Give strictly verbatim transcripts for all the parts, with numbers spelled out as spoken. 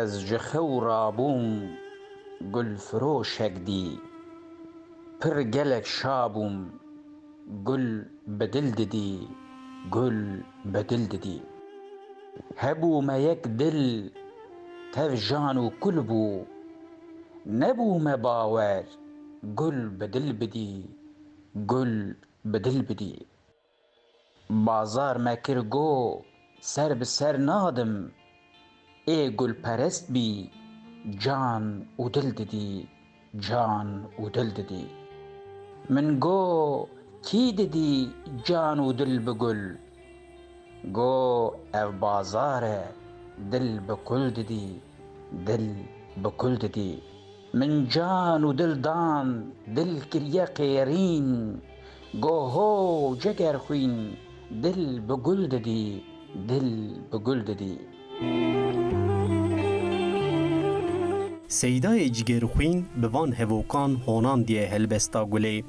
Ez ji xew rabûm, gulfiroşek dî. Pir gelek şa bûm, gul bi dil didî, gul bi dil didî. Hebûme yek dil, tev jan û kul bû. Nebûme bawer, gul bi dil bidî, gul bi dil bidî. Bazar me kir go, ser bi ser nadim. Ê gulperest bî, can û dil didî, can û dil didî. Min go, kî didî can û dil bi gul? Go, ev bazar e, dil bi kul didî, dil bi kul didî. Min can û dil dan, dil kiriye qêrîn. Go ho cegerxwîn, dil bi gul didî, dil bi gul didî. Seydayê Cigerxwîn bi van hevokan honandiye helbesta gulê.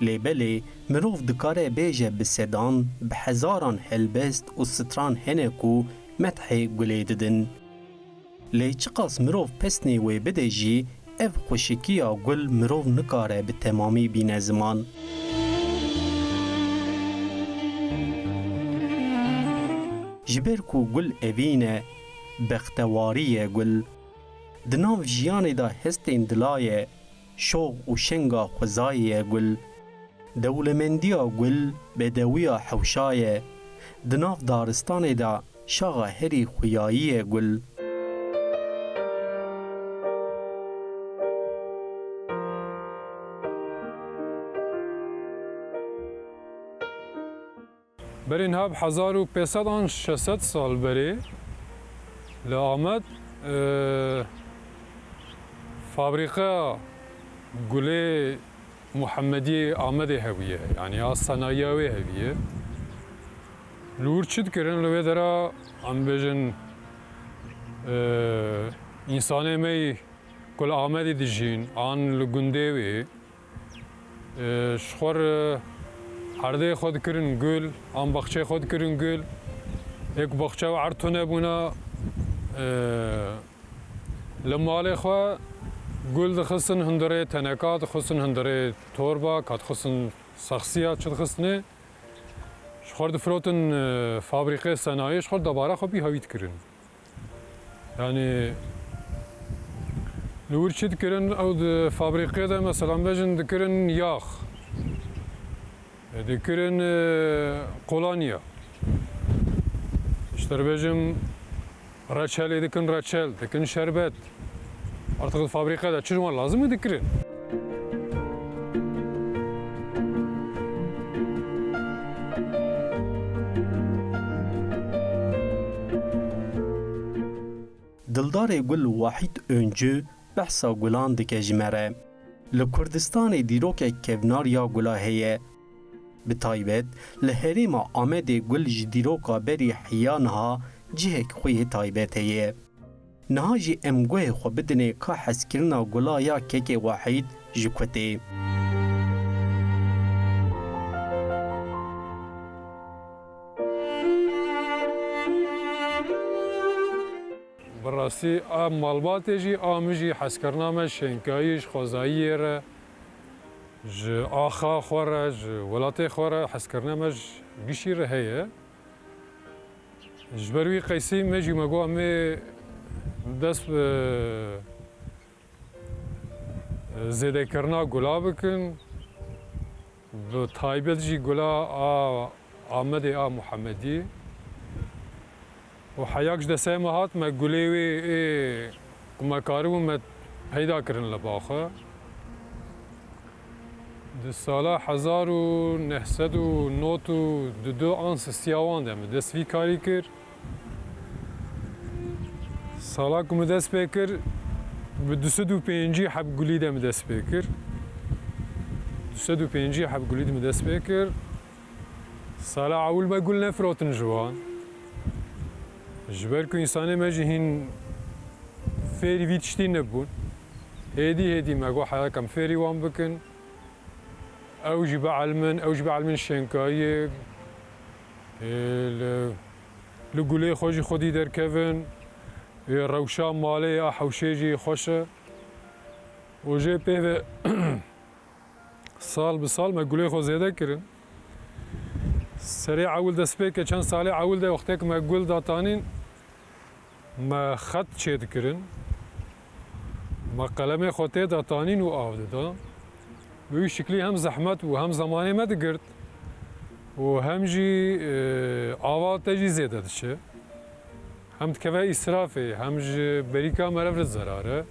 Lê belê mirov dikare bêje bi sedan, bi hezaran helbest û stran hene ku medhê gulê didin. Lê çiqas mirov pesnê wê bide jî, ev xweşikiya gul mirov nikare bi temamî bîne ziman. Ji ber ku gul evîn e, bextewarî ye gul. Di nav jiyanê de hestên dila ye, şox û şenga xwezayê ye gul. Dewlemendiya gul, bedewiya hewşa ye. Di nav daristanê de şaxa herî xuyayî ye gul. Berê niha bi hezar û pênc sed an şeş sed sal berê li Amed, e, fabrîqeya gulê Muhemediyê Amedê hebûye, yanî ya senayiya wê hebûye. Li wir çi dikirin? Li wê dera, em bêjin, e, însanê me yî ku li Amedê dijîn, an li gundê wê, e, ji xwe re herdê xwe dikirin gul, an baxçeyê xwe dikirin gul. Ê ku baxçe û erd tune bûna, e, li malê xwe gul dixistin hundirê teneka, dixistin hundirê torba, ka dixistin saxiya çi dixistine, ji xwe re difirotin, e, fabrîqê senayê, ji xwe re debara xwe bî hewî dikirin. Yanî, li wir çi dikirin? Ew di fabrîqê de, mesela, bêjin dikirin yax. Dikirin, e, kolanya. Ji te re bêjim, reçelê dikin reçel, dikin şerbet. Artık fabrîqe de çi ji wan lazim e dikirin. Dildarê gul Wahîd Öncü behsa gulan dike ji me re. Li Kurdistanê dîrokek kevnar ya gula heye. Bi taybet li herêma Amedê gul ji dîroka berî heya niha cihek xwe yê taybet heye. Niha jî em guhê xwe bidinê ka hezkirina gula ya kekê Wahîd ji ku tê. Bi rastî a malbatê jî, a min jî hezkirina me şênkayî ji xwezayiyê re, ji axa xwe re, ji welatê xwe re hezkirina me ji gişî re heye. Ji ber wî qeysî me jî me got em ê dest bi zêdekirina gula bikin, bi taybet jî gula a Amedê a Muhemedî. Û heya ji destê me hat, me gulê wê ê ku me karibû me peyda kirin li ba xwe. Di sala hezar û neh sed û nod û du an sisiya wan de me dest vî karî kir. Sala ku min dest pê kir, bi du sed û pêncî heb gulî de min dest pê kir. Du sed û pêncî heb gulî de min dest pê kir. Sala ewil me gul nefirotin ji wan. Ji ber ku însanê me jî hîn fêrî vî tiştî nebûn. Hêdî hêdî me got heya em fêrî wan bikin. Ew jî bielmin, ew jî bielmin şênkayiyê, ê, li, li gulê xwe jî xwedî derkevin, ê, rewşa malê ya hewşê jî xweş e. Û jê pê ve sal bi sal me gulê xwe zêde kirin. Serê ewil destpêke çend salê ewil de wextê ku me gul datanîn, me xet çêdikirin, me qelemê xwe tê de tanîn û av didan. Bi wî şiklî hem zehmet bû, hem zemanê me digirt û hem jî, e, ava te jî zêde diçe. Hem dikeve îsrafê, hem ji berîka meriv re zerar e.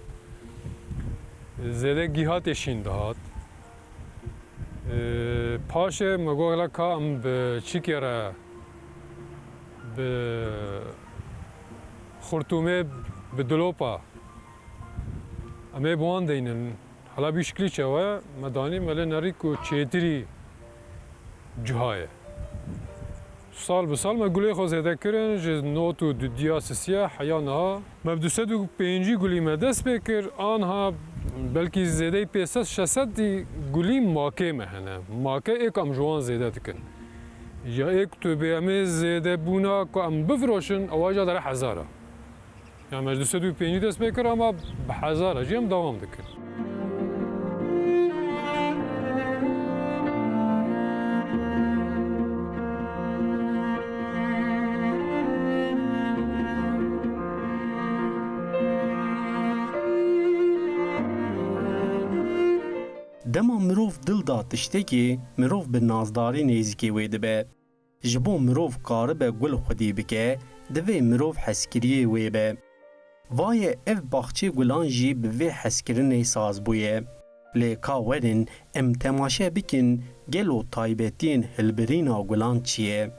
Zêde gihatê şîn dihat. Ee, paşê me got, "Hela ka em bi çikê re, bi xurtûmê, bi dilopa, em ê bi wan deynin. Hela bî şiklî çawa ye?" Me danî, me lê nerî ku çêtirî cuha ye. Sal bi sal me gulê xwe zêde kirin, ji not û dudiya sisiya heya niha. Me bi du sed û pêncî gulî me dest pê kir, anha belkî zêdeyî pênc sed şeş sed dî gulî makê me hene. Makê ê ku em ji wan zêde dikin. Ya ê ku tu bê em ê zêde bûna ku em bifiroşin, ewa jî dere hezar e. Ya me ji du sed û pêncî dest pê kir, ama bi hezar e jî em dewam dikin. Dema mirov dil da tiştekî, mirov bi nazdarî nêzîkî wê dibe. Ji bo mirov karibe gul xwedî bike, divê mirov hezkiriyê wê be. Vaye ev baxçê gulan jî bi vê hezkirinê saz bûye. Lê ka werin em temaşe bikin gelo taybetiyên hilbirîna gulan çi ye?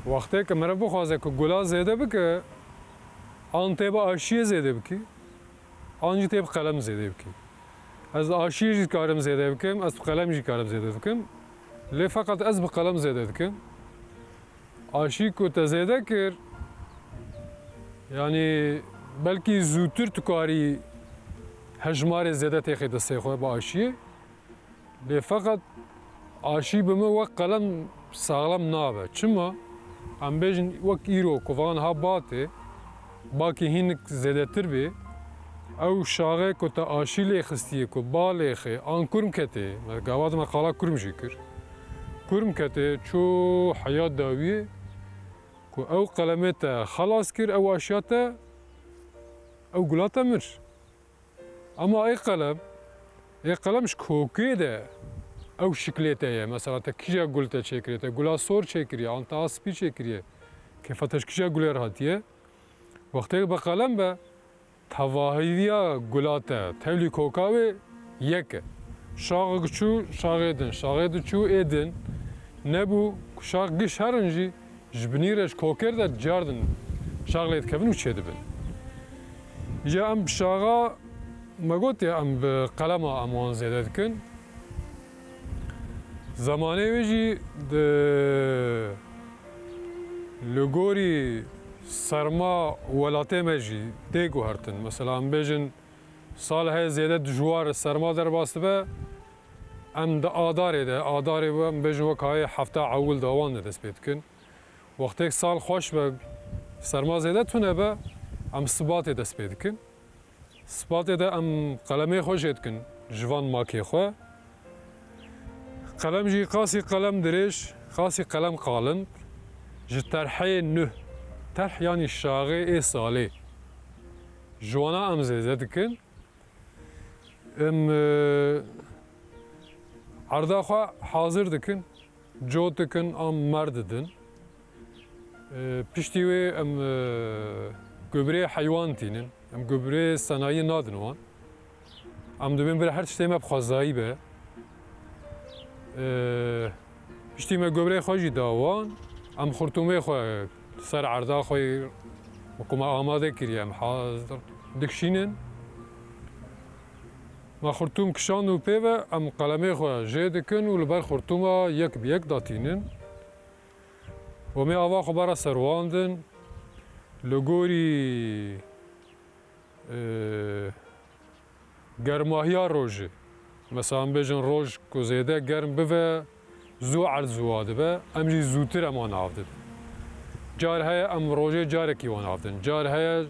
Wextê ku meriv bixwaze ku gula zêde bike, an tê bi aşiyê zêde bikî, an jî tê bi qelem zêde bikî. Ez aşiyê jî dikarim zêde bikim, ez bi qelem jî dikarim zêde bikim. Lê feqet ez bi qelem zêde dikim. Aşî ku te zêde kir, yanî belkî zûtir tu karî hejmarê zêde têxê destê xwe bi aşiyê. Lê feqet aşî bi min wek qelem saxlem nabe. Çima? Em bêjin wek îro ku van ha ba tê, bakî hinek zêdetir bê, ew şaxê ku te aşî lê xistiye ku ba lêxê an kurm ketê, me gava dime qala kurm jî kir. Kurm ketê, çû heya dawiyê ku ew qelemê te xelas kir, ew aşiya te, ew gula te mir. Ama ê qelem, ê qelem ji kokê de ew şiklê te ye. Mesela te kîja gul te çêkiriye, te gula sor çêkiriye, an te a spî çêkiriye. Kefa te ji kîja gulê re hatiye. Wextê bi qelem be, tevahiya gula te, tevlî koka wê yek e. Şaxek çû, şaxê din, şaxê diçû ê din. Nebû, ku şax giş herin jî, ji binî re ji kokêr de cardin şax lê dikevin û çêdibin. Îja em bi şaxa me gotiye em bi qelema em wan zêde dikin. Zemanê wê jî di, li gorî serma welatê me jî tê guhertin. Mesela em bêjin sal heye zêde dijwar serma derbas dibe, em di adarê de, adarê em bêjin wek hayê hefta ewil de wan de dest pê dikin. Wextêk sal xweş be, serma zêde tune be, em sibatê dest pê dikin. Sibatê de em qelemê xwe jê dikin ji van makê xwe. Qelem jî qasî qelem dirêj, qasî qelem qalin, ji terhê nuh, terh yanî şaxê ê salê. Ji wana em zêde dikin. Em, e, erda xwe hazir dikin, cot dikin, em mer didin. E, piştî wê em, e, gubrê heywan tînin. Em gubrê senayî nadin wan. Em dibên bir her tiştê me bi xwezayî be. E, Piştî me gobrê xwe jî da wan, em xurtûmê xwe ser erda xwe ku me amade kiriye, em hazir dikişînin. Me xurtûm kişand û pê ve em qelemê xwe jê dikin û li ber xurtûma yek bi yek datînin. Û me ava xwe bara serwandin. Li gorî, e, germahiya rojê. Mesela, em bêjin roj ku zêde germ bibe, zû erd zû wa dibe, em jî zûtir em wan av didin. Car heye em rojê carekî wan av didin. Car heye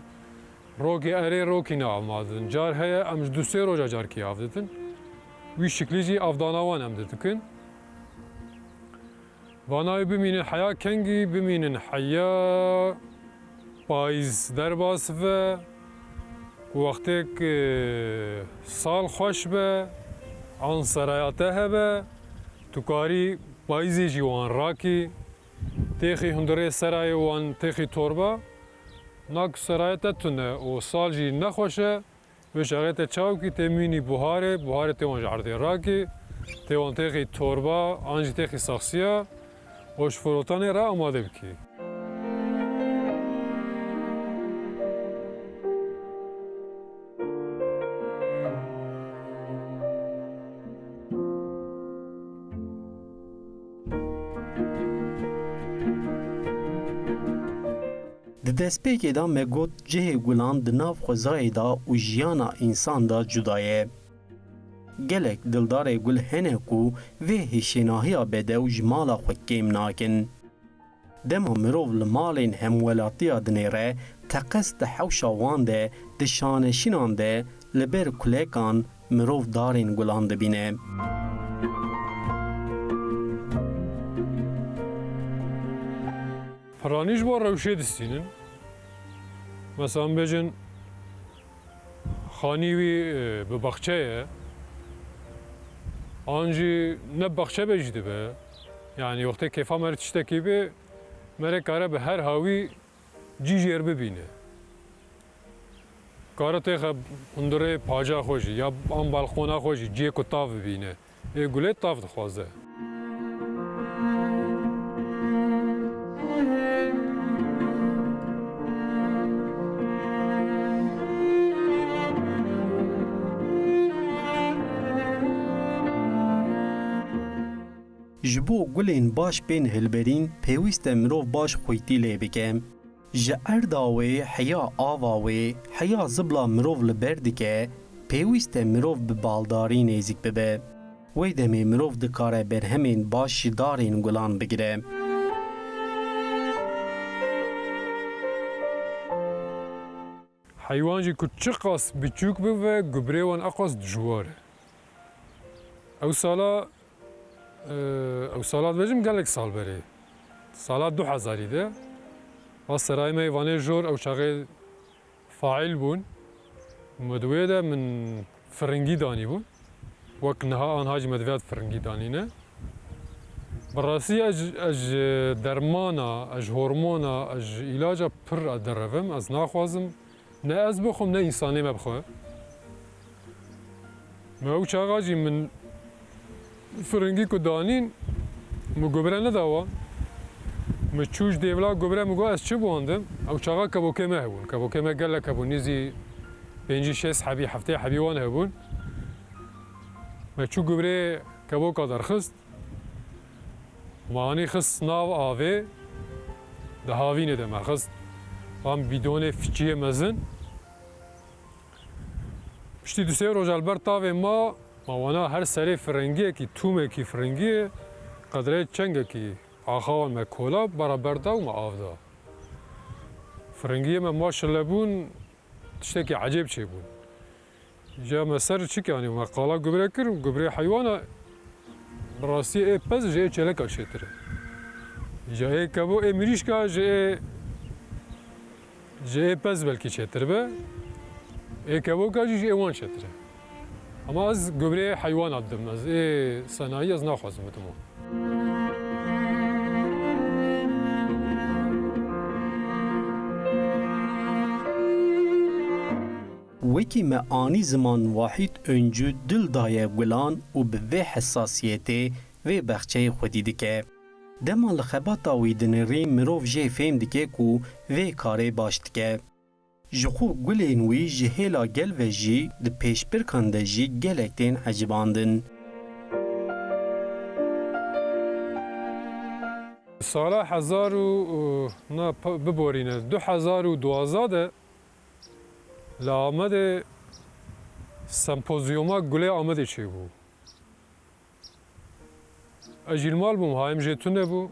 rokê erê rokî ne av ma didin. Car heye em ji du sê roja carekî av didin. Wî şiklî jî avdana wan em didikin. Vana wê bimînin heya kengî, bimînin heya payîz derbas be, wextêk, e, sal xweş be, an seraya te hebe, tu karî payîzê jî wan rakî, têxî hundirê serayê wan têxî torba, nak seraya te tune û sal jî nexweş e, Wê çaxê te çaw kî tê mînî buharê, buharê tê wan ji erdê rakî, tê wan têxî torba, an jî têxî saxsiya, û ji firotanê re amade bikî. Di destpêkê de me got cihê gulan di nav xwezayê de û jiyana însan de cuda ye. Gelek dildarê gul hene ku vê hêşênahiya bedew ji mala xwe kêm nakin. Dema mirov li malên hemwelatiya dinêre, teqez di hewşa wan de, di şaneşînan de, li ber kulekan mirov darên gulan dibîne. Piranî ji bo rewşê distînin. Mesela, em bêjin, xanî wî, e, bi baxçe ye. An jî ne baxçe be jî dibe. Yanî, wextê kêfa me re tiştekî bê, me re kare bi her hawî cî jêr bibîne. Kare têxe hundirê paca xwe jî ya an balqona xwe jî ciyê ku tav bibîne. Ê gulê tav dixwaze. Ji bo gulên baş bên hilberîn, pêwîst e mirov baş xwîtî lê bike. Ji erda wê, heya ava wê, heya zibla mirov li ber dike, pêwîst e mirov bi baldarî nêzîk bibe. Wê demê mirov dikare berhemên baş ji darên gulan bigire. Heywan jî ku çiqas biçûk bibe, gubrê wan eqas dijwar e. Ew sala, e, ew sala dibêjim gelek sal berê. Sala du hezarî de, va serayê me yê Vanê Jor ew çaxê faîl bûn. Me di wê de min firingî danîbûn. Wek niha anha jî me divêt firingî danîne. Bi rastî ez, ez ji dermana, ez ji hormona, ez ji îlaca pir derevim, ez naxwazim. Ne ez bixwim, ne însanê me bixwe. Me ew çaxa jî min firingî ku danîn, min gubre neda wan. Min çû ji dêvla gubre, min got, ez çi biwandim? Ew çaxa kebokê me hebûn. Kebokê me gelek hebûn, nêzî pêncî şêst hebî, heftê hebî wan hebûn. Me çû gubrê keboka derxist. Me anî xist nav avê, di havînê de me xist. Van bîdonê fiçiyê mezin. Piştî du sê roja li ber tavê ma, ma wana her serê firingiyekî, tûmekî firingiyê, qedrê çengekî axa wan me kola, bara berda û me av da. Firingiyê me maşille bûn, tiştekî ecêb çêbûn. Ja me ser çi kir, yanî me qala gubre kir, gubrê heywana bi rastî ê pez ji ê çêleka çêtir e. Ja ê kebo ê mirîşka ji ê, ji ê pez belkî çêtir be. Ê keboka jî ji ê wan çêtir e. Ama ez gubrê heywana didim, ez ê senayî ez naxwazim bidim wan. Wekî me anî ziman Wahîd Öncü dil daye gulan û bi vê hesasiyetê vê baxçeyê xwedî dike. Dema li xebata wî dinêrî mirov jê fêm dike ku vê karê baş dike. Ji xwe gulên wî ji hêla gel ve jî di pêşbirkan de jî gelek tên ecibandin. Sala hezar û, na, pa-, biborîne, du hezar û duwazdeh de li Amedê sempozyuma gulê Amedê çêbû. Ez jî li mal bûm, hayê min jê tune bû.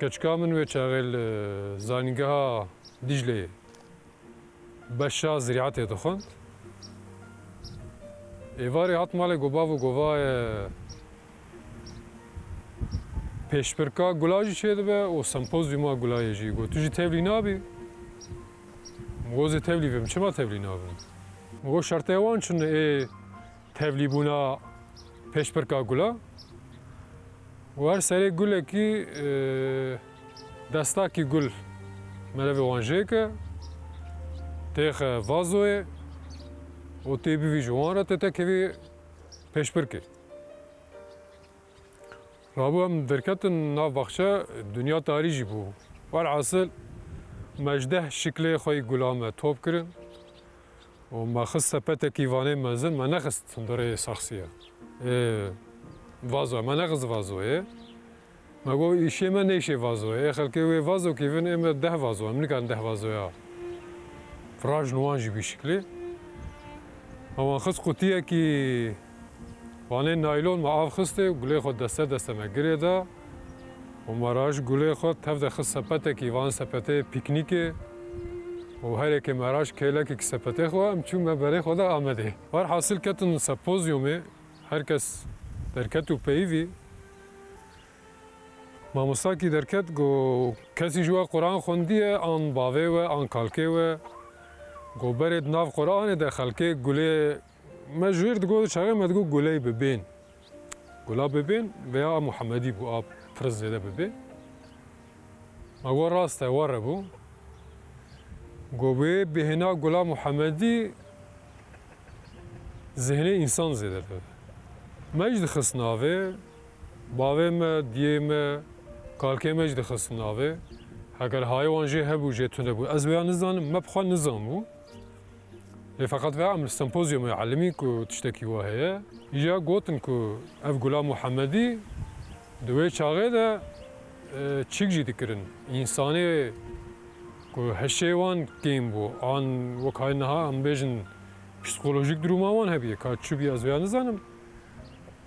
Keçika min wê çaxê li zanîngeha Dîcleyê beşa zirîetê dixwend. Êvarê hat malê, got, "Bavo," got, "va, e, pêşbirka gula jî çêdibe û sempozyuma gula yê jî." Got, "Tu jî tevlî nabî?" Min got, "Ez ê tevlî bim, çima tevlî nabim?" Min got, "Şertê wan çi ne ê tevlîbûna pêşbirka gula?" Û her serê gulekî, e, destakî gul merevê wan jê ke, têxe vazoyê û tê bivî ji wan re, tê tekevî pêşbirkê. Rabû em derketin nav baxçe, dinya tarî jî bû. Welhasil me ji deh şiklê xwe yî gula me top kirin. Û me xist sepetekî vanê mezin, me nexist hundirê saxsiyê. Ê, vazo, me nexist vazoyê. Me got, "Îşê me neyşê vazoyê." Ê xelkê wê vazo kêvin, ê me deh vazo, em nikarin deh vazoya virajin wan jî bî şiklê. Me wan xist qutiyekî Vanê naylon me av xistê û gulê xwe deste deste me girê da û me raj gulê xwe tev de xist sepetekî, van sepetê pîknîkê û herêkê me raj kêlekek sepetê xwe, em çû me berê xwe da Amedê. Werhasil ketin sempozyumê, her kes derket û peyivî. Mamostakî derket, got, kesî ji we Quran xwendiye, an bavê we, an kalkê we. Got, berê di nav Quranê de xelkê gulê me jêr digot, çaxê me digot guley bibên. Gula bibên, veya a Muhemedî bû, a pir zêde bibên. Me got, rast e, were bû. Got, wê bêhna gula Muhemedî zihnê însan zêde dibe. Me jî dixist navê, bavê me, diyê me, kalkê me jî dixist navê. Heger hayê wan jê hebû, jê tune bû. Ez wêya nizanim, me bi xwe nizanbû. Lê feqet veya em li sempozyumê elimî ku tiştekî wa heye. Îja gotin ku ev gula Muhemedî di wê çaxê de, e, çîk jî dikirin. Însanê ku hişê wan kêm bû, an wek hay niha em bêjin psîkolojîk duruma wan hebî, ka çi bî ez vêya nizanim,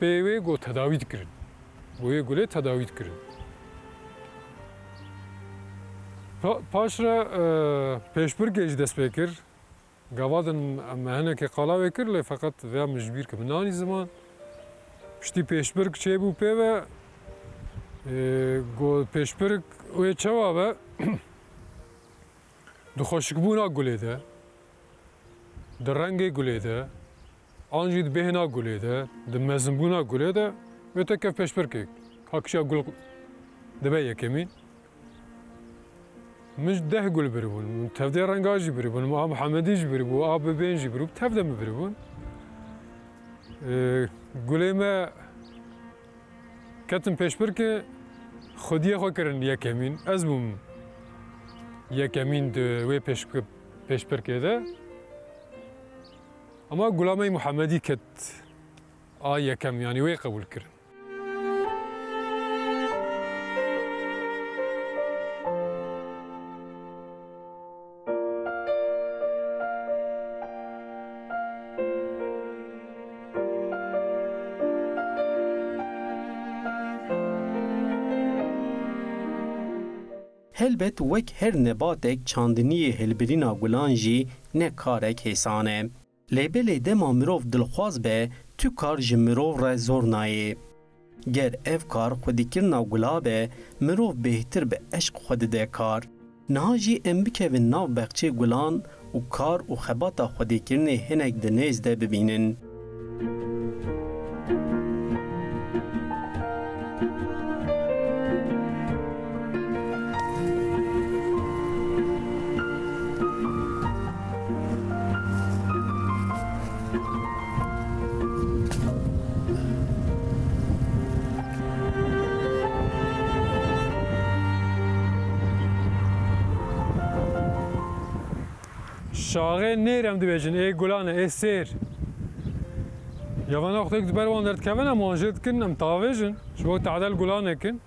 pê wê got tedawî dikirin. Bo wê gulê tedawî dikirin. Pa-, paş re, e, pêşbirkê jî dest pê kir. Gava din me hinekê qala wê kir, lê feqet vêya min ji bîr kir, min nanî ziman. Piştî pêşbirk çêbû pê ve, e, got pêşbirk wê çawa be? Di xweşikbûna gulê de, di rengê gulê de, an jî di bêhna gulê de, di mezinbûna gulê de, wê te kev pêşbirkê. Ka kişa gul dibe yekemîn. Min ji deh gul biribûn. Min tevdê renga jî biribûn. Min a Muhemedî jî biribû. A bibên jî biribû. Tevde min biribûn. Ee, gulê me ketin pêşbirkê, xwediyê xwe kirin yekemîn. Ez bûm yekemîn di wê pêşbirk-, pêşbirkê de. Ama gula me Muhemedî ket a yekem, yanî wê qebûl kirin. Helbet wek her nebatek çandiniyê hilbirîna gulan jî ne karek hêsan e. Lê belê dema mirov dilxwaz be, tu kar ji mirov re zor nayê. Ger ev kar xwedîkirina gula be, mirov bêhtir bi eşq xwe dide kar. Niha jî em bikevin nav bexçê gulan û kar û xebata xwedîkirinê hinek di nêz de bibînin. Şaxê nêr em dibêjin, ê gulan e, ê sêr. Ya vana wextê ku di ber wan derdikevin, em wan jê dikin, em tavêjin. Ji bo tadel gulan nekin.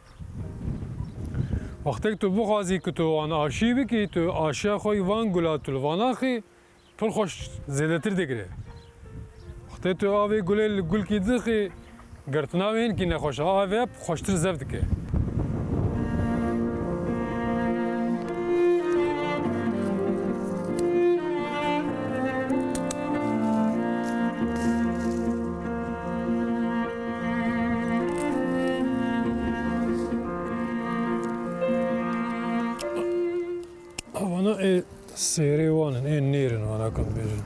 Wextê ku tu bixwazî ku tu wan aşî bikî, tu aşiya xwe yî van gula tu li van axî, pir xweş zêdetir digire. Wextê tu avê gulê li gulkî dixî, girtina wê hinkî nexweş e, avê xweştir zev dike. Vana ê sêrê wan in, ê nêr in, vana kan bêjin.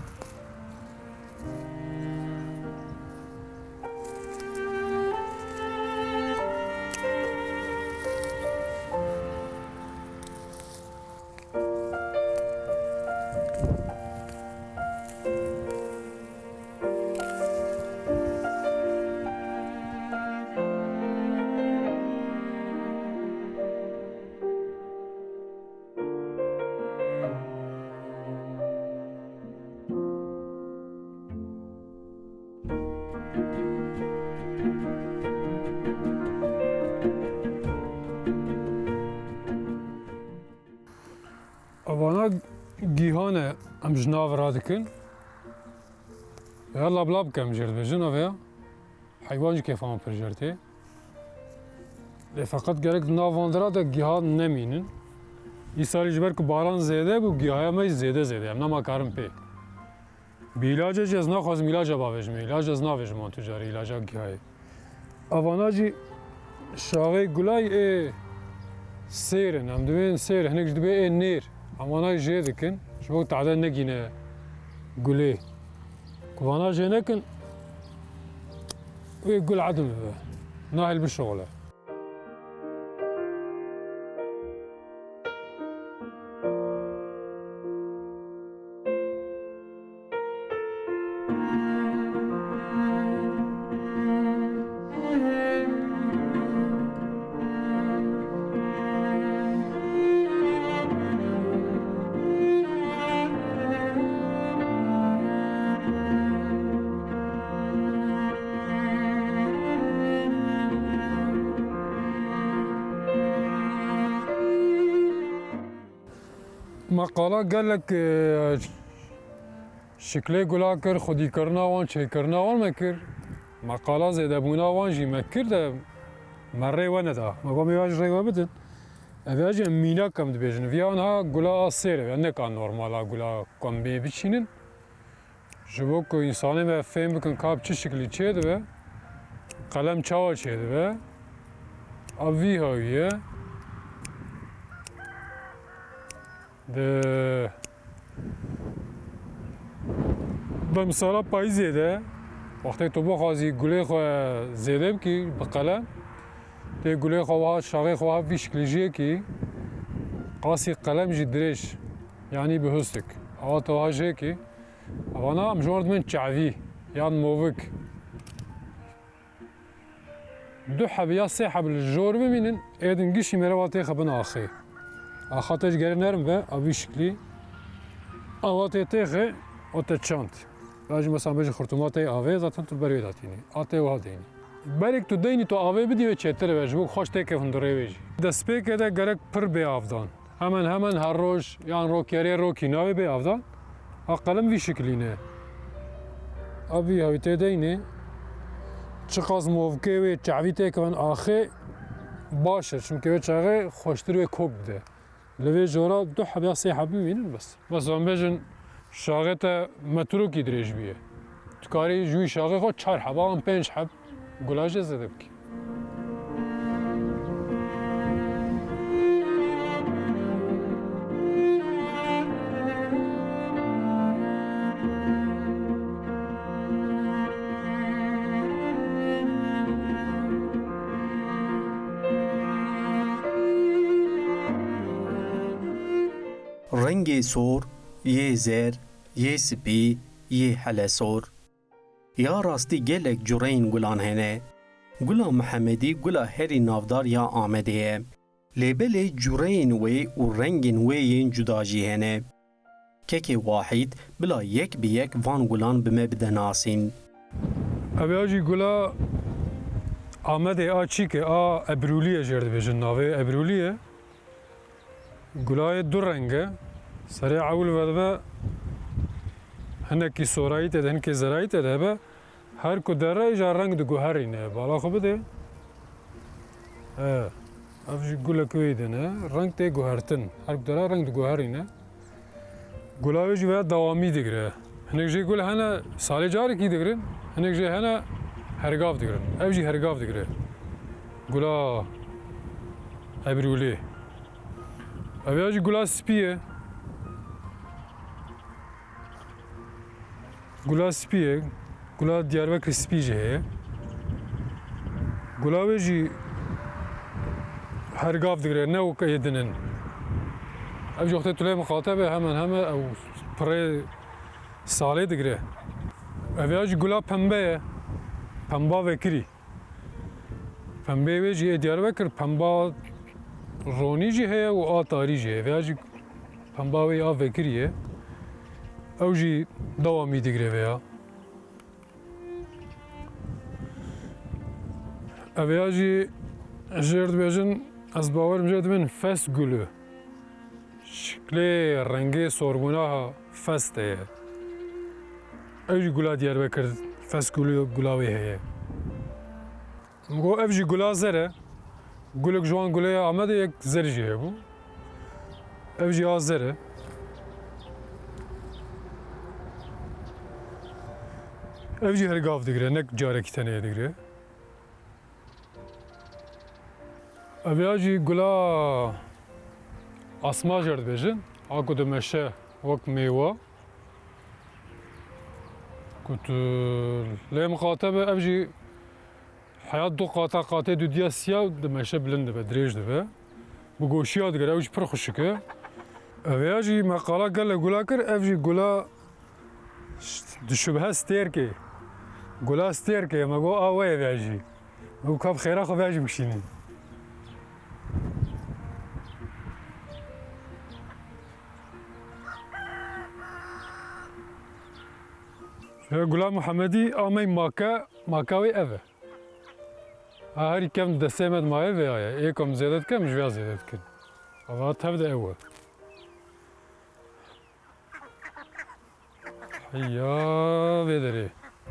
Evana gîhan e, em ji nav re dikin. Ya lablab ke em jê re dibêjin, eve ya. Heywan jî kêfa wan pir jê re tê. Lê feqet gerek di nav van dira de gihan nemînin. Îsalî ji ber ku baran zêde bû, gihaya me jî zêde zêde. Em nema karin pê. Bi îlace jî ez naxwazim îlaca bavêjim. Îlac ez navêjim wan tu carî îlaca gihayê. Evana jî şaxê gulay ê sêr in. Em dibên sêr, hinek jî dibê ê nêr. Em wana jê dikin. Ji bo tade negîne gulê. Ku vana jê nekin, wê gul edim bibe. Nahêl bişoxile. Me qala gelek, e, şiklê gula kir, xwedîkirina wan, çêkirina wan me kir. Me qala zêdebûna wan jî me kir de me rê we neda. Me got, "Mêvaş rê we bidin." Ev ya jî em mînak em dibêjin. Viya niha gula a sêr e, ya ne ka normal a gula ku em bê biçînin. Ji bo ku însanê me fêm bikin ka bi çi şiklî çêdibe, qelem çawa çêdibe, a vî hawî ye. Di, bi misala payîzê de, wextê tu bixwazî gulê xwe zêde bikî bi qelem, tê gulê xwe wiha, şaxê xwe wiha vî şiklî jêkî, qasî qelem jî dirêj, yanî bi hustik. Awa te wiha jêkî, Evana em ji wan re dibên çavî yan movik. Du heb ya sê heb li jor bimînin, ê din gişî mêre wa têxe bin axê. Axa te ji gere nerm be, a vî şiklî. Awa tê têxe, o te çand. Ya jî mesela bêjin xurtuma tê avê, zaten tu ber wê de tînî. A tê wiha deynî. Berek tu deynî tu avê bidî wê çêtir be, ji bo xweş têkevin di rê wê jî. Destpêkê de gerek pir bê avdan. Hemen hemen her roj yan rokê rê rokî navê bê avdan. A qelem vî şiklî ne. A vî hewî tê deynê. Çiqas movkê wê çavî têkevin axê baş e. Çimkê wê çaxê xweştir wê kok bide. Li vê jora du heb ya sê heb bimînin bes. Bes em bêjin şaxê te metrokî dirêj bûye. Tu karî ji wî şaxê xwe çar heb an pênc heb gula jê zêde bikî. Rengê sor, yê zer, yê spî, yê helesor. Ya rastî gelek cureyên gulan hene. Gula Mihemedî gula herî navdar ya Amedê ye. Lê belê cureyên wê û rengên wê yên cuda jî hene. Kekê Wahîd bila yek bi yek van gulan bi me bide nasîn. Ev ya jî gula Amedê a çîkê a ebrûliyê jêr dibêjin, navê ebrûliyê. Gula wê du reng e. Serê ewil vedibe hinekî sorayî tê de, hinekî zerayî tê de hebe. Her ku dere îja reng diguherîne, bala xwe bidê. He, ev jî gulek wê din e, reng tê guhertin. Her ku dere reng diguherîne. Gula wê jî ve dewamî digire. Hinek jê gul hene salê carekî digirin, hinek jê hene hergav digirin. Ev jî hergav digire. Gula ebrûlê. Ev ya jî gula spî ye. Gula spî ye. Gula Diyarbekir spî jî heye. Gula wê jî hergav digire, ne wek ê din in. Ev jî wextê tu lê miqate be, hemen hemen ew pirê salê digire. Ev ya jî gula pembe ye. Pemba vekirî. Pembeyê wê jî ê Diyarbekir pemba ronî jî heye û a tarî jî heye. Vêya jî pemba wê a vekirî ye. Ew jî dewamî digire vêya. Ev ya jî jêr dibêjin, ez bawerim jêr dibên fes gulü. Şiklê rengê sorbûna ha festê ye. Ew jî gula Diyarbekir fes gulê gula wê heye. Min got ev jî gula zer e. Gulek ji wan gulê Amedê yek zer jî hebû. Ev jî a zer e. Ev jî her gav digire, nek carekî tenê digire. Ev ya jî gula asma jêr dibêjin. A ku dimeşe wek mêwa. Ku tu lê miqate be, ev jî heya du qata, qatê dudiya siya dimeşe, bilind dibe, dirêj dibe. Bi goşiya digire, ew jî pir xweşik e. Ev ya jî me qala gele gula kir, ev jî gula Ş-, dişubihe stêrkê. Gula stêrkê, me got, a we ye vejî. Me got, ka bi xêra xwe vejî bikişînin. Ya Gula Muhemedî, a me make, make wê ev e. Ha, herî kevn destê me dimaye vêya ye. Ê ku em zêde dikin, em ji vêya zêde dikin. Ava tev de ew e. Heya vê derê.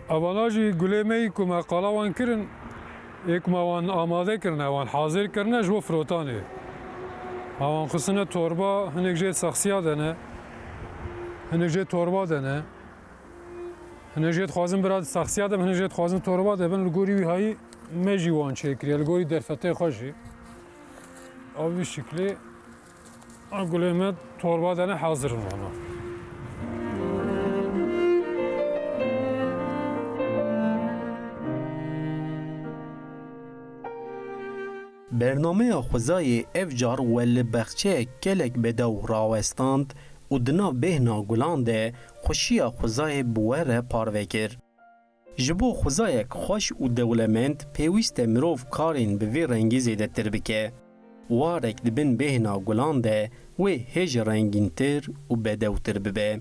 Evana jî gulê me yî ku me qala wan kirin, ê ku me wan amade kirine, wan hazir kirine ji bo firotanê. Me wan xistine torba, hinek jê saxiya de ne, hinek jê torba de ne. Hinek jê dixwazin bira saxiya de bin, hinek jê dixwazin torba de bin, li gorî wî hayî me jî wan çêkiriye, li gorî derfetê xwe jî. Ev vî şiklî. A gulê me torba de ne, hazir in wana. Bernameya xwezayê ev car we li bexçeyek gelek bedew rawestand û di nav bêhna gulan de xweşiya xwezayê bi we re parve kir. Ji bo xwezayek xweş û dewlemend, pêwîst e mirov karên bi vî rengî zêdetir bike. Warek di bin bêhna gulan de wê hê jî rengîntir û bedewtir bibe.